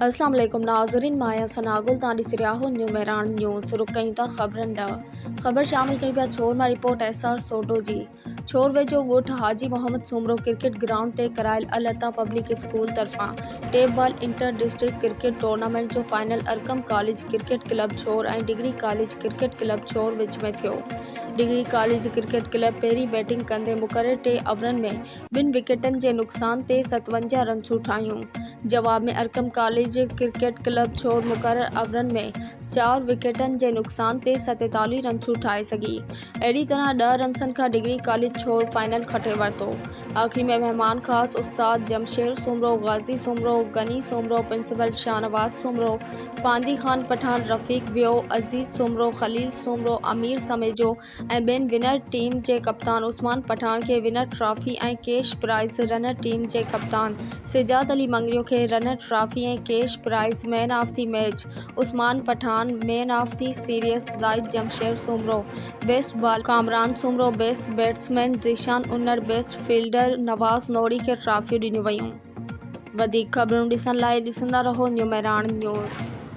اسلام عليڪم ناظرين مان آهيان ثنا گل تان ڏسي رهيا آهيو نيو مهراڻ نيوز رخ ڪيون ٿا خبرن ڏانهن خبر شامل ڪيون پيا ڇور مان رپورٽ ايس آر سوڍو جي ڇور ويجهو ڳوٺ حاجي محمد سومرو ڪرڪيٽ گرائونڊ تي ڪرايل العطا پبلڪ اسڪول طرفان tape ball inter district cricket tournament جو final Arqam college cricket club Chhor ۽ degree college cricket club Chhor وچ ۾ ٿيو ڊگري ڪاليج ڪرڪيٽ ڪلب پهرين بيٽنگ ڪندي مقرر ٽي اوورن ۾ ٻن وڪيٽن جي نقصان تي 57 رنسون ٺاهيون. جواب ۾ Arqam college cricket club Chhor مقرر اوورن ۾ چار وڪيٽن جي نقصان تي 47 رنسون ٺاهي سگهي. اهڙي طرح ڏهه رنسن کان ڊگري ڪاليج ڇور فائنل کٽي ورتو. آخري ۾ مهمان خاص استاد جمشير سومرو، غازي سومرو، غني سومرو، پرنسپل شاهنواز سومرو، پاندي خان پٺاڻ، رفيق ڀيو، عزيز سومرو، خليل سومرو، امير سميجو، ۽ ٻين ونر ٽيم جي ڪپتان عثمان پٺاڻ کي winner trophy ۽ cash prize runner team جي ڪپتان سجاد علي مڱريو کي runner trophy ۽ cash prize man of the match Usman Pathan man of the series Zahid Jamsher Soomro best bowler Kamran Soomro best batsman Zeeshan Unar best fielder Nawaz Nohri کي ٽرافيون ڏنيون ويون. وڌيڪ خبرون ڏسڻ لاء ڏسندا رهو نيو مهراڻ نيوز.